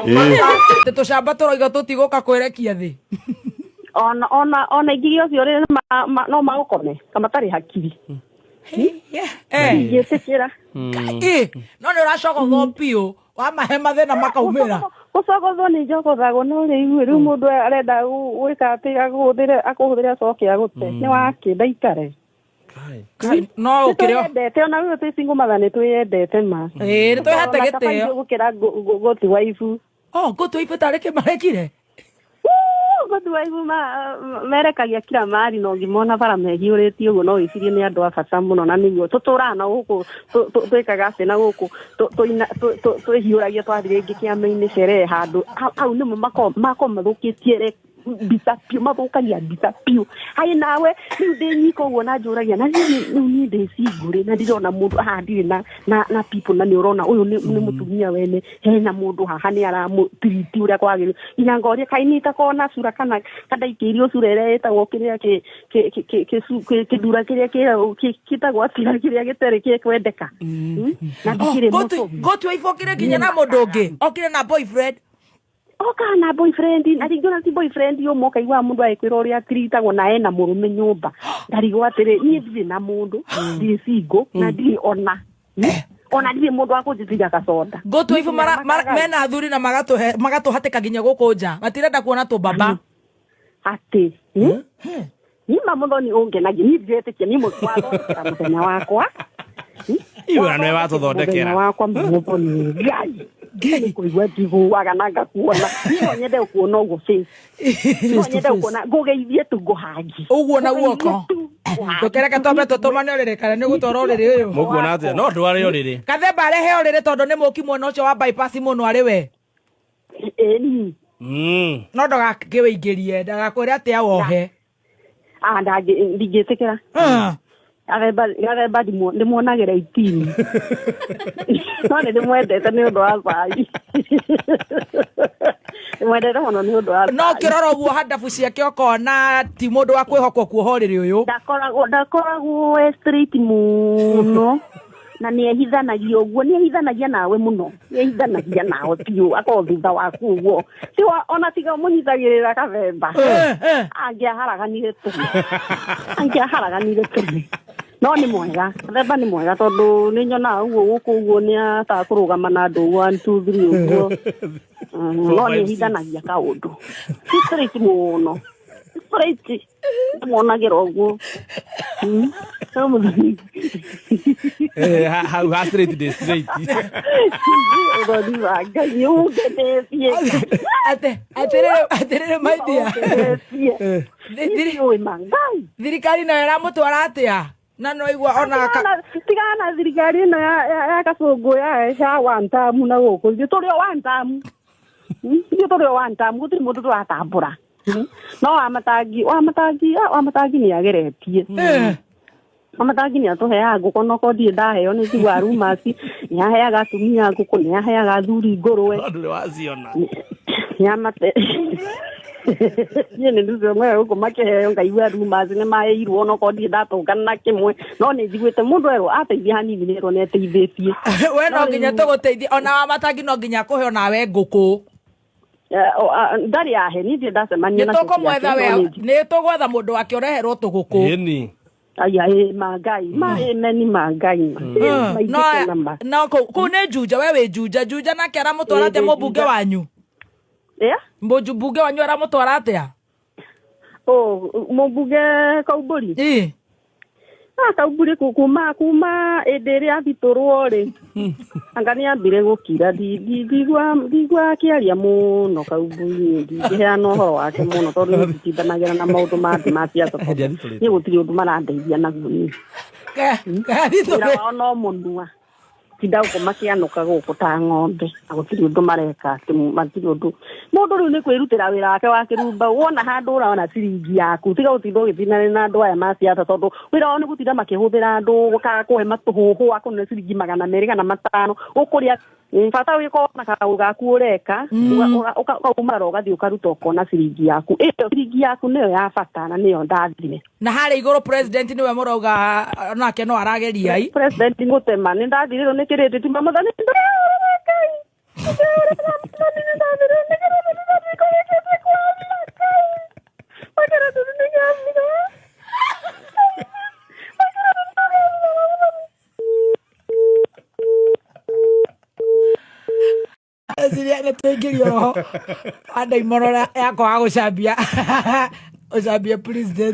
Ĩ. Tũcamba tũroiga tũtigũka kwĩrekia thĩ. Ona ingĩ ũcio rĩ no magũkome ta matarĩ hakiri. Ingĩtĩkĩra. Ĩ, no nĩ ũracogothwo biũ, wamahe mathĩna makaumĩra. Gũcogothwo nĩ njogothagwo, no rĩu mũndũ arenda gwĩka atĩ akũhũthĩre acoke agũte nĩ wake ndaikare. Kai, no ũkĩrĩ o Nĩtwĩyendete, ona rĩu twĩ single mother nĩtwĩyendete ma. Ĩ, nĩtwĩhete gĩtĩo. Gũkĩra good wife. Oh, good wife tarĩ kĩ marekire? Good wife merekagia kila mahali, na ũngĩmona bara mehiũrĩtie ũguo no wĩcirie nĩ andũ a bata mũno, na nĩguo tũtũraga na gũkũ twĩkaga atĩ na gũkũ twĩhiũragia twathiĩ rĩngĩ kĩama-inĩ sherehe handũ hau nĩmo makoragwo mathũkĩtie mbica biũ, mathũkagia mbica biũ. Haĩ nawe rĩu ndĩ nyika ũguo na njũragia na rĩu niĩ ndĩ single rĩ, na ndirona mũndũ haha, ndirĩ na people, na nĩ ũrona ũyũ nĩ mũtumia wene hena mũndũ haha nĩ aramũtiriti ũrĩa kwagĩrĩire, nginya ngoria kaĩ niĩ itakoragwo na cura kana kandaikĩirio cura ĩrĩa ĩtagwo kĩrĩa kĩndura kĩrĩa kĩtagwo atĩa kĩrĩa gĩtarĩ gĩkwendeka, Na ndikĩrĩ mũtũmi. Good wife okire nginya na mũndũ ũngĩ, okire na boyfriend. Okaga na boyfriend, na rĩngĩ ona ti boyfriend ũmwe, ũkaigua mũndũ agĩkwĩra ũrĩa atiritagwo na ena mũrũme nyũmba. Ndarigwo atĩrĩ, niĩ ndirĩ na mũndũ, ndirĩ single na ndirĩ ona ndirĩ mũndũ wa kũnjĩtĩria gacoda. Good wife mena athuri na magatũhatĩka nginya gũkũ nja, matirenda kuona tũmbamba. Atĩ niĩ ma mũthoni ũngenagia, niĩ ndiretĩkia niĩ wathondekera mũthenya wakwa. Iwe na nĩwe watũthondekera. Mũthenya wakwa mũthoni Ngai nĩ kũigua njiguaga na ngakuona. Niĩ no nyende kuona ũguo face, no nyende kuona ngũgeithie tu, ngũhangi. Ũguo na guoko. Ndũkereke twambe tũtũmane ũrĩrĩ kana nĩ ũgũtwara ũrĩrĩ ũyũ. Mũkuona atĩa? No ndware ũrĩrĩ. Kathemba arehe ũrĩrĩ tondũ nĩ mũki mwena ũcio wa bypass mũno arĩ we. Ĩni. No ndagakĩwĩingĩrie, ndagakwĩre atĩ awohe. Ah, ndingĩtĩkĩra. Gathemba ndĩmuonagĩra itini, no nĩ ndĩmwendete nĩ ũndũ wa cai, ndĩmwendete mũno nĩ ũndũ wa No cai. ũkĩrora ũguo handabu ciake ũkona ti mũndũ wa kwĩhokwo kuoha ũrĩrĩ ũyũ. Ndakoragwo e straight mũno na nĩ ehithanagia ũguo, nĩ ehithanagia nawe mũno, nĩ ehithanagia nawe biũ, akorwo thutha waku ũguo. Ti ona tiga mũnyitagĩrĩra Kathemba, angĩaharaganire tene, angĩaharaganire tene. No nĩ mwega, Kathemba nĩ mwega, tondũ nĩ nyonaga ũguo gũkũ ũguo nĩ ataga kũrũgama na andũ ũguo, one two three ũguo. No nĩ ehithanagia kaũndũ, ti straight mũno, ti straight, ndĩmuonagĩra ũguo. No mũthoni. Hau ha straight ndĩ straight. Ũthoni wa Ngai ũngenetie. Atĩrĩrĩ, atĩrĩrĩ, my dear. Ũngenetie. Ũĩ ma Ngai. Thirikari nayo ĩramũtwara atĩa? Na no igua ona Tigana na thirikari ĩno ya kacũngũ ya one term na gũkũ ithuĩ tũrĩ o one term. Ithuĩ tũrĩ o one term, gũtirĩ mũndũ tũratambũra. No wa matangi nĩ ageretie. Wamatangi nĩ atũheaga ngũkũ, no korwo ndirĩ ndaheo, nĩ njiguaga rumors nĩ aheaga atumia ngũkũ, nĩ aheaga athuri ngũrwe. No ndũrĩ waciona. Nĩ amate niĩ nĩ ndicemwe gũkũ makĩheo, ngaigua rumors nĩ maheirwo, no korwo ndirĩ ndatũngana na kĩmwe, no nĩ njiguĩte mũndũ erwo ateithia hanini nĩ erwo nĩ ateithĩtie. We no nginya tũgũteithie, ona wa matangi no nginya akũhe onawe ngũkũ. Ndarĩ ahe, niĩ ndirĩ ndacemania Nĩ nacio tũkũmwetha. ciake, We no nĩ nĩ tũgwetha mũndũ wake ũreherwo tũgũkũ. Ĩni. Aya ĩ ma Ngai ma ĩmeni ma Ngai ma No maingĩte na ma. No kũu nĩ Juja, we wĩ Juja, Juja nake aramũtwara Ĩ, atĩa ndĩ mũmbunge Juja. wanyu? Ĩa? Mũmbunge wanyu aramũtwara atĩa? Oh, mũmbunge Kaumbũri. Ĩ. Ah, Kaumbũri kuma ĩndĩ ĩrĩa athitũrwo rĩ, anga nĩ ambire gũkira. Ndigua akĩaria mũno Kaumbũri, ndingĩheana ũhoro wake mũno tondũ niĩ nditindanagĩra na maũndũ ma andũ ma siasa, tondũ Hĩndĩ athitũrĩtwo. niĩ gũtirĩ ũndũ marandeithia naguo niĩ. Wĩra wao no mũnua tinda gũkũ makĩanũka gũkũ ta ng'ombe, na gũtirĩ ũndũ mareka, atĩ matirĩ ũndũ. Mũndũ rĩu nĩ kwĩrutĩra wĩra wake wa kĩrumba, wona handũ ũrona ciringi yaku, tiga gũtinda ũgĩtindanĩra na andũ aya ma siasa, tondũ wĩra wao nĩ gũtinda makĩhũthĩra andũ kaga kũhe matũhũhũ akũnene ciringi 200 kana 500 ũkũrĩa. Bata wĩkorwo na kaũndũ gaku ũreka, ũkaumagara ũgathiĩ ũkaruta ũkona ciringi yaku, ĩyo ciringi yaku nĩyo ya bata na nĩyo ndathime. Na harĩa igũrũ president nĩwe mũrauga nake no arageria i President ngũtema nĩ ndathirĩrwo nĩ kĩrĩndĩ, ti mamũthani. Ngwĩciria nĩ tũingĩrio roho wa ndaimono yakwaga gũcambia, gũcambia president.